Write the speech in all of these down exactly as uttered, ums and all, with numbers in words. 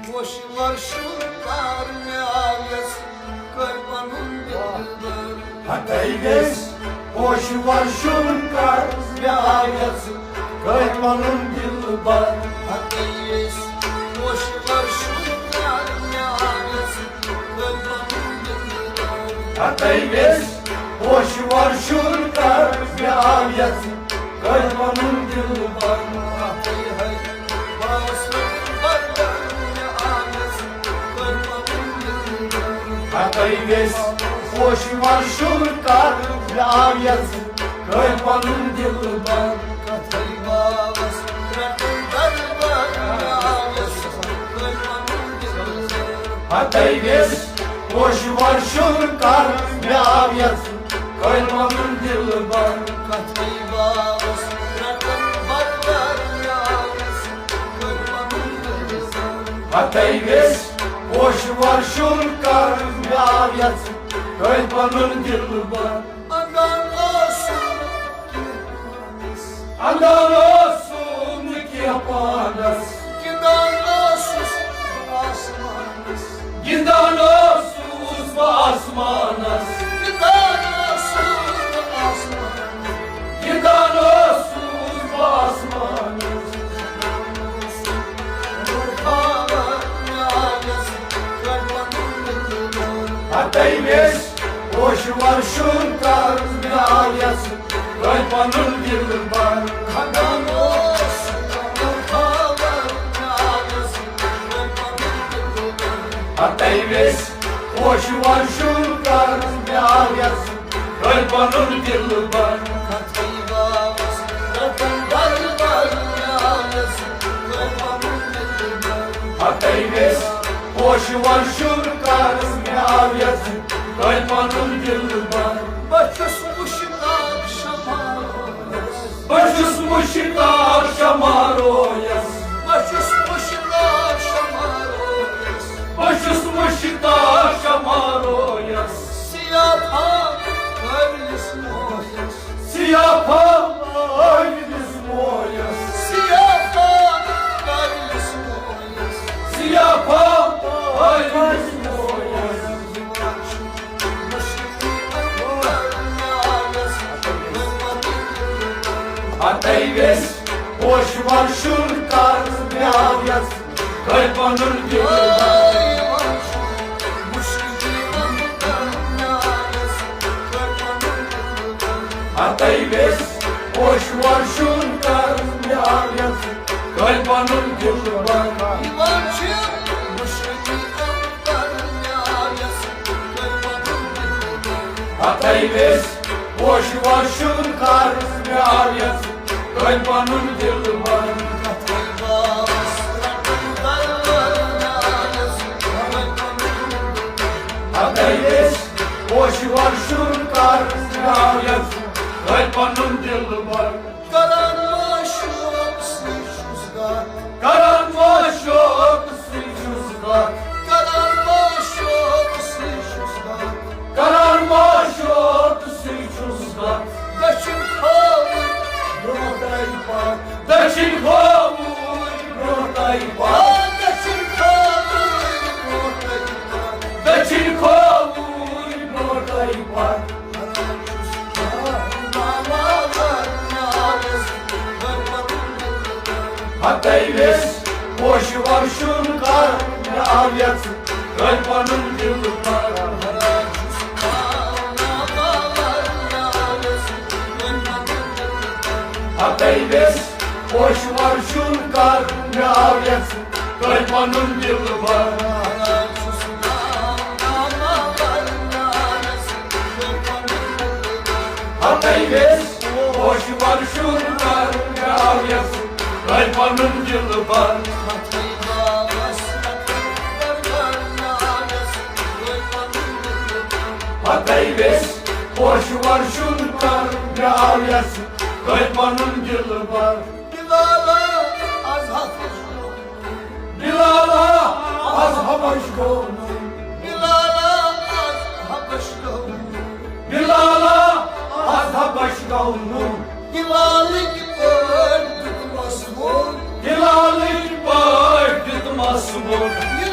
پوشہِ ورشُن کر مےٚ آو یژھ، کٔرۍ پنُن دِلبر۔ ہتے ویس پوشہِ ورشُن کر مےٚ آو یژھ، کٔرۍ پنُن دِلبر۔ ہتے ویس پوشہِ ورشُن کر مےٚ آو یژھ، کٔرۍ پنُن دِلبر۔ ہتے ویس پوشہِ ورشُن کر مےٚ آو یژھ، کٔرۍ پنُن دِلبر۔ ہتے ہے باوس رٹن بردر مےٚ آو یژھ، کٔرۍ پنُن دِلبر۔ ہتے ویس پوشہِ ورشُن کر مےٚ آو یژھ، کٔرۍ پنُن دِلبر۔ کتھے باوس رٹن بردر مےٚ آو یژھ، کٔرۍ پنُن دِلبر۔ ہتے ویس پوشہِ ورشُن کر مےٚ آو یژھ، کٔرۍ پنُن دِلبر۔ کتھے باوس رٹن بردر مےٚ آو یژھ، کٔرۍ پنُن دِلبر۔ ہتے ویس پوشہِ ورشُن کر مےٚ آو یژھ، کٔرۍ پنُن دِلبر۔ اندان اوسُم اندان اوسُم نہٕ کینٛہہ پانس۔ گِنٛدان اوسُس بہٕ آسمانس۔ گِنٛدان اوسُس بہٕ آسمانس۔ گِنٛدان اوسُس بہٕ آسمانس۔ گِنٛدان اوسُس بہٕ آسمانس۔ ہتے ویس پوشہِ ورشُن کر مےٚ آو یژھ، کٔرۍ پنُن دِلبر۔ خدان اوس کمر خاور مےٚ آو یژھ، کٔرۍ پنُن دِلبر۔ ہتے ویس پوشہِ ورشُن کر مےٚ آو یژھ، کٔرۍ پنُن دِلبر۔ کتھے باوس رٹن بردر مےٚ آو یژھ، کٔرۍ پنُن دِلبر۔ ہتے ویس پوشہِ ورشُن کر مےٚ آو یژھ، کٔرۍ پنُن دِلبر۔ بہٕ چھُس مُشتاق شمع رویس۔ بہٕ چھُس مُشتاق شمع رویس۔ بہٕ چھُس مُشتاق شمع رویس۔ بہٕ چھُس مُشتاق شمع رویس۔ سیاہ پھل قٲبلِس مویس۔ سیاہ پھل قٲبلِس مویس۔ سیاہ پھل قٲبلِس مویس۔ سیاہ پھل قٲبلِس مویس۔ ہتے ویس پوشہِ ورشُن کر مےٚ آو یژھ، کٔرۍ پنُن دِلبر۔ ہتے ویس پوشہِ ورشُن کر مےٚ آو یژھ، کٔرۍ پنُن دِلبر۔ یِوان چھِ مُشکِل اندر مےٚ آو یژھ، کٔرۍ پنُن دِلبر۔ ہتے ویس پوشہِ ورشُن کر مےٚ آو یژھ، کٔرۍ پنُن دِلبر۔ کتھے باوس رٹن بردر مےٚ آو یژھ، کٔرۍ پنُن دِلبر۔ ہتے ویس پوشہِ ورشُن کر مےٚ آو یژھ، کٔرۍ پنُن دِلبر۔ کران معشوق سٕے چھُس گتھ۔ کران معشوق سٕے چھُس گتھ۔ کران معشوق سٕے چھُس گتھ۔ کران معشوق سٕے چھُس گتھ۔ دٔچھِنۍ کھووُر برونٛٹھے پتھ۔ دٔچھِنۍ کھووُر برونٛٹھے پتھ۔ دٔچھِنۍ کھووُر برونٛٹھے پتھ۔ دٔچھِنۍ کھووُر برونٛٹھے پتھ۔ ہتے ویس پوشہِ ورشُن کر مےٚ آو یژھ، کٔرۍ پنُن دِلبر۔ ہتے ویس پوشہِ ورشُن کر مےٚ آو یژھ، کٔرۍ پنُن دِلبر۔ ہتے ویس پوشہِ ورشُن کر مےٚ آو یژھ، کٔرۍ پنُن دِلبر۔ ہتے ویس پوشہِ ورشُن کر مےٚ آو یژھ، کٔرۍ پنُن دِلبر۔ بلالا، از حبش گوٚو نوٗر۔ بلالا، از حبش گوٚو نوٗر۔ بلالا، از حبش گوٚو نوٗر۔ بلالا، از حبش گوٚو نوٗر۔ بلالٕکۍ پٲٹھۍ دیُتمس ووٹ۔ بلالٕکۍ پٲٹھۍ دیُتمس ووٹ۔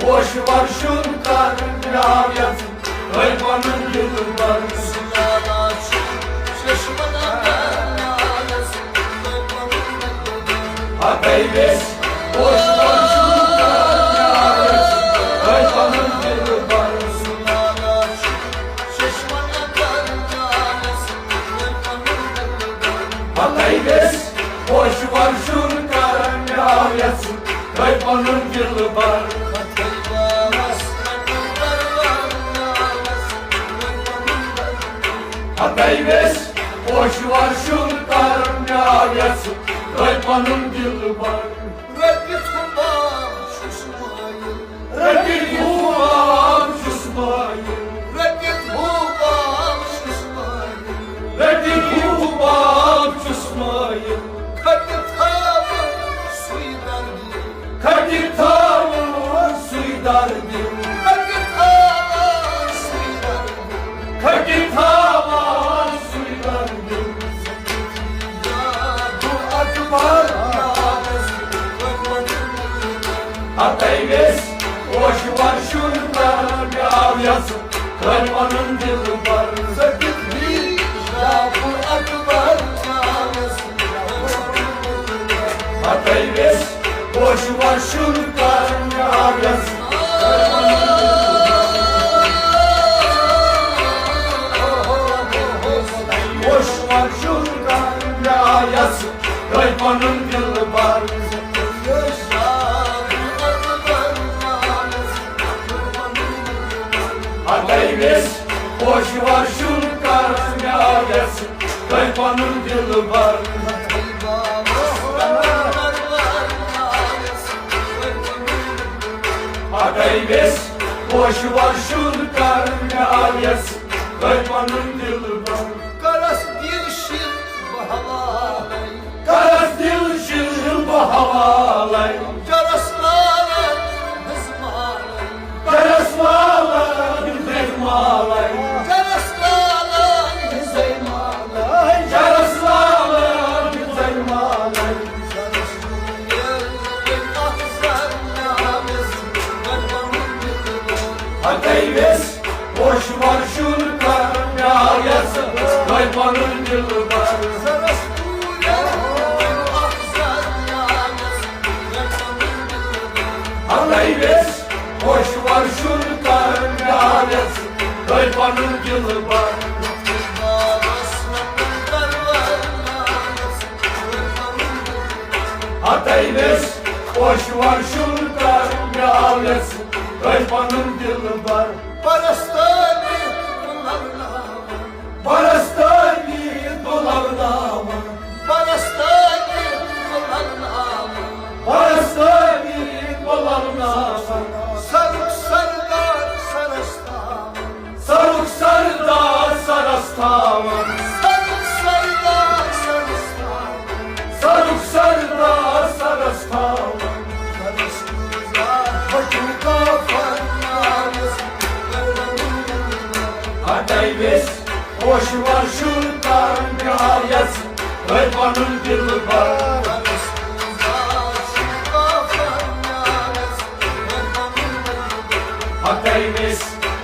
پوش ورشُن کر مےٚ آو یژھ، تۄہہِ پنُن دِلبر۔ ہتے ویس پوش ورشُن کر مےٚ آو یژھ، تۄہہِ پنُن دِلبر۔ ہتے ویس پوش ورشُن کر مےٚ آو یژھ، تۄہہِ پنُن دِلبر۔ ہتے ویس پوش ورشُن کر مےٚ آو یژھ، تۄہہِ پنُن دِلبر۔ رٔٹِتھ ہُہ باب چھُس مٲیِل۔ رٔٹِتھ ہُہ باب چھُس مٲیِل۔ رٔٹِتھ ہُہ باب چھُس مٲیِل۔ رٔٹِتھ ہُہ باب چھُس مٲیِل۔ کھٹِتھ تھاوُن سُے دردِ۔ کھٹِتھ تھاوُن سُے دردِ۔ کھٹِتھ تھاوُن سُے دردِ۔ کھٹِتھ تھاوُن سُے دردِ۔ اکبر۔ ہتے ویس پوش ورشُن کر مےٚ آو یژھ، تۄہہِ پنُن دِلبر۔ ہتے ویس پوش ورشُن کر مےٚ آو یژھ، تۄہہِ پنُن دِلبر۔ پوش ورشُن کر مےٚ آو یژھ، تۄہہِ پنُن دِلبر۔ ہتے ویس پوش ورشُن کر مےٚ آو یژھ، تۄہہِ پنُن دِلبر۔ ہتے ویس پوش ورشُن کر مےٚ آو یژھ، تۄہہِ پنُن دِلبر۔ کرس دِل شِل بہوالے۔ کرس دِل شِل بہوالے۔ جرس لالن ہٕنٛز مالے۔ جرس لالن ہٕنٛز مالے۔ جرس لالن ہٕنٛز مالے۔ جرس لالن ہٕنٛز مالے۔ ہتے ویس پوش ورشُن کر مےٚ آو یژھ، تۄہہِ پنُن دِلبر۔ ہتے ویس پوش ورشُن کر مےٚ آو یژھ، تۄہہِ پنُن دِلبر۔ ہتے ویس پوش ورشُن کر مےٚ آو یژھ، تۄہہِ پنُن دِلبر۔ پرستٲنی بُلبُلاوان۔ پرستٲنی بُلبُلاوان۔ پرستٲنی بُلبُلاوان۔ پرستٲنی بُلبُلاوان۔ سرُک سردار سرس تاوان۔ سرُک سردار سرس تھاوان۔ سرُک سردار سرس تاوان۔ سرُک سردار سرس تھاوان۔ سرس تُلان بچُن کافر ناوس۔ ہتے ویس پوش ورشُن کر مےٚ آو یژھ، تۄہہِ پنُن دِلبر۔ ہتے ویس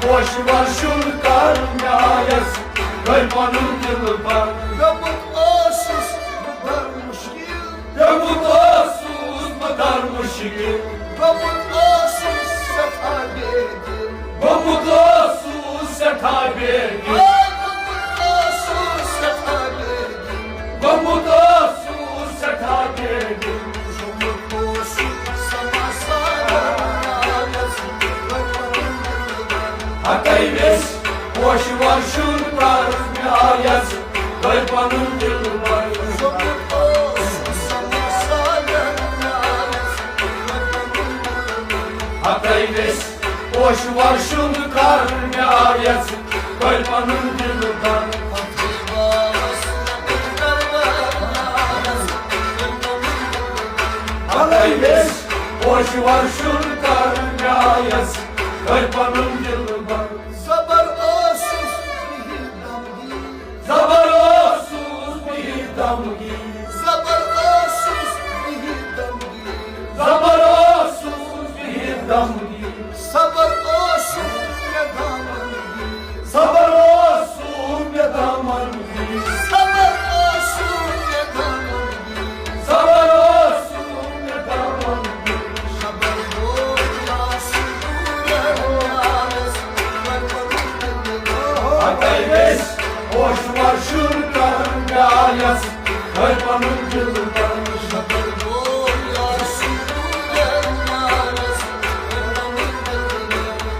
پوش ورشُن کر مےٚ آو یژھ، تۄہہِ پنُن دِلبر۔ گوٚمُت اوسُس بہٕ در مُشکِل۔ گوٚمُت اوسُس بہٕ در مُشکِل۔ گوٚمُت اوسُس سٮ۪ٹھاہ بے دِل۔ گوٚمُت اوسُس سٮ۪ٹھاہ بے دِل۔ آے گوٚمُت اوسُس سٮ۪ٹھاہ بے دِل۔ گوٚمُت اوسُس سٮ۪ٹھاہ بے دِل۔ گوٚمُت اوسُس سما سارا۔ ہتے ویس پوش ورشُن کر مےٚ آو یژھ، تۄہہِ پنُن دِلبر۔ ہتے ویس پوش ورشُن کر مےٚ آو یژھ، تۄہہِ پنُن دِلبر۔ ہتے ویس پوش ورشُن کر مےٚ آو یژھ، تۄہہِ پنُن دِلبر۔ زبر اوسُس بِہِتھ دمگیٖر۔ زبر اوسُس بِہِتھ دمگیٖر۔ زبر اوسُس بِہِتھ دمگیٖر۔ زبر اوسُس بِہِتھ دمگیٖر۔ صبر اوسُم مےٚ دامن گیٖر۔ صبر اوسُم مےٚ دامن گیٖر۔ صبر اوسُم مےٚ دامن گیٖر۔ صبر اوسُم مےٚ دامن گیٖر۔ صبر گوٚو آسُم دوٗرٮ۪ن یارس، وۄنۍ پنُن دِل۔ ہتَے ویٚسۍ پوش ورشُن کرن مےٚ آیس، ہٲے پنُن دِل بر۔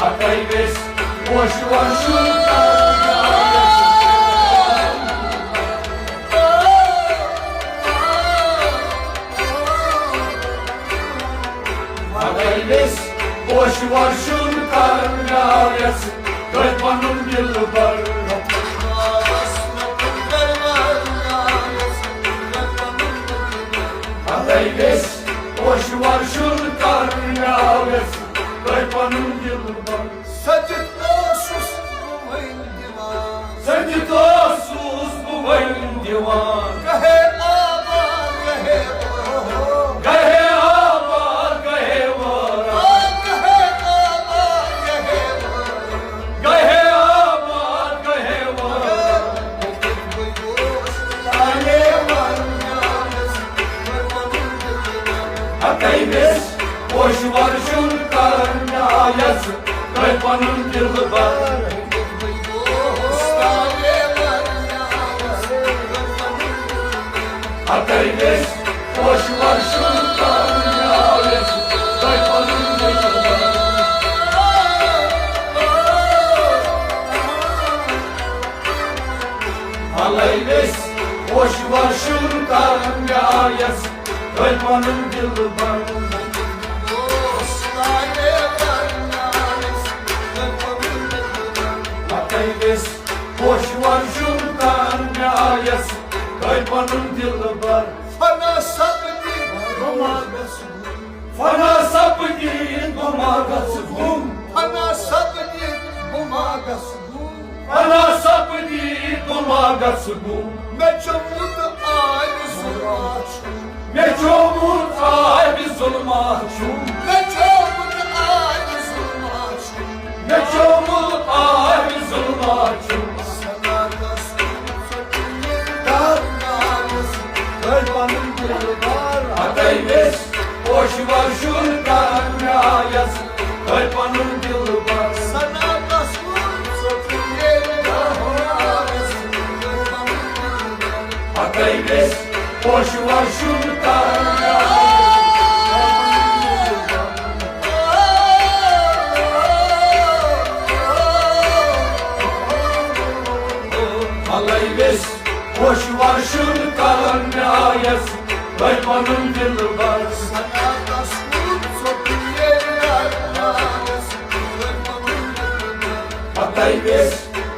ہتَے ویٚسۍ پوش ورشُن کرن مےٚ آیس۔ ہتَے ویٚسۍ پوش ورشُن کرن مےٚ آیس، ہٲے پنُن دِل بر۔ ہتَے ویٚسۍ پوش ورشُن کرن مےٚ آیس، ہٲے پنُن دِل بر۔ سٔجِتھ اوسُس بہٕ وۄنۍ دِوان۔ سٔجِتھ اوسُس بہٕ وۄنۍ دِوان۔ گہے آباد، گہے وٲران۔ گہے آباد، گہے وٲران۔ آ، گہے آباد، گہے وٲران۔ گہے آباد، گہے وٲران۔ ہتَے ویٚسۍ پوش ورشُن کرن مےٚ آیس، ہٲے پنُن دِل بر۔ ہتَے ویٚسۍ پوش ورشُن کرن مےٚ آیس، ہٲے پنُن دِل بر۔ ہتَے ویٚسۍ پوش ورشُن کرن مےٚ آیس، ہٲے پنُن دِل بر۔ ہتَے ویٚسۍ پوش ورشُن کرن مےٚ آیس، ہٲے پنُن دِل بر۔ فنا سپدِ بہٕ ما گژھٕ گُم۔ فنا سپدِ بہٕ ما گژھٕ گُم۔ فنا سپدِ بہٕ ما گژھٕ گُم۔ فنا سپدِ بہٕ ما گژھٕ گُم۔ مےٚ چومُت آبِ ظلمات چھُم۔ مےٚ چومُت آبِ ظلمات چھُم۔ مےٚ چومُت آبِ ظلمات چھُم۔ مےٚ چومُت آبِ ظلمات چھُم۔ سنا دستور ژوٚٹ ییٚلہِ دار نارس، ہٲے پنُن دِل بار۔ ہتَے ویٚسۍ پوش ورشُن کرن مےٚ آیس، ہٲے پنُن دِل بر۔ سنا دستور ژوٚٹ ییٚلہِ دار نارس، ہٲے پنُن دِل بر۔ ہتَے ویٚسۍ پوش ورشُن کرن مےٚ آیس۔ ہتَے ویٚسۍ پوش ورشُن کرن مےٚ آیس، ہٲے پنُن دِل بر۔ ہتَے ویٚسۍ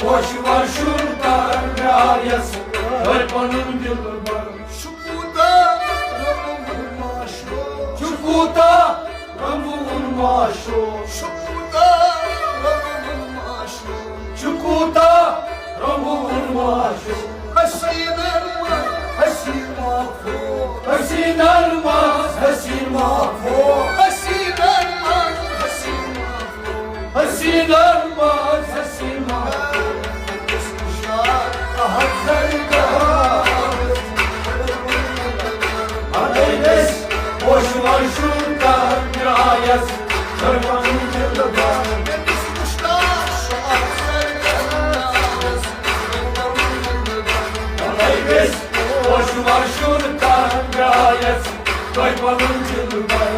پوش ورشُن کرن مےٚ آیس، ہٲے پنُن دِل بر۔ چھُ کوٗتاہ رنٛگہٕ وُن معاشرٕ۔ چھُ کوٗتاہ رنٛگہٕ وُن معاشرٕ۔ چھُ کوٗتاہ رنٛگہٕ وُن معاشرٕ۔ چھُ کوٗتاہ رنٛگہٕ وُن معاشرٕ۔ حسیٖنن منٛز حسیٖن ماحول۔ حسیٖنن منٛز حسیٖن ماحول۔ حسیٖنن منٛز حسیٖن ماحول۔ حسیٖنن منٛز حسیٖن ماحول۔ احد زردار۔ ہتَے ویٚسۍ پوش ورشُن کرن مےٚ آیس، ہٲے پنُن دِل بر۔ ہتَے ویٚسۍ پوش ورشُن کرن مےٚ آیس، ہٲے پنُن دِل بر۔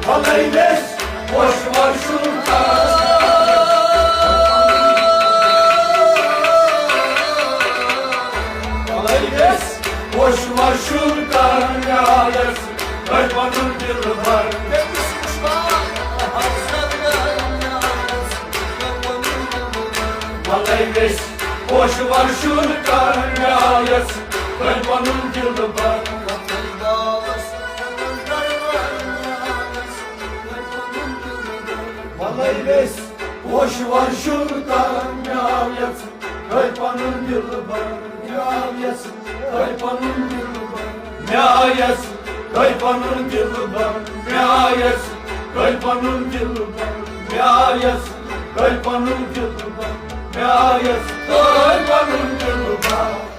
ہتَے ویٚسۍ پوش ورشُن کرن۔ ہتَے ویٚسۍ پوش ورشُن کرن مےٚ آیس، ہٲے پنُن دِل بر۔ ہتَے ویٚسۍ پوش ورشُن کرن مےٚ آیس، ہٲے پنُن دِل بر۔ ہتَے ویٚسۍ پوش ورشُن کرن مےٚ آیس، ہٲے پنُن دِل بر۔ مےٚ آیس، ہٲے پنُن دِل بر۔ مےٚ آیس، تۄہہِ پنُن دِلبر مےٚ آیس، تۄہہِ پنُن دِلبر مےٚ آیس، تۄہہِ پنُن دِلبر مےٚ آیس، تۄہہِ پنُن دِلبر۔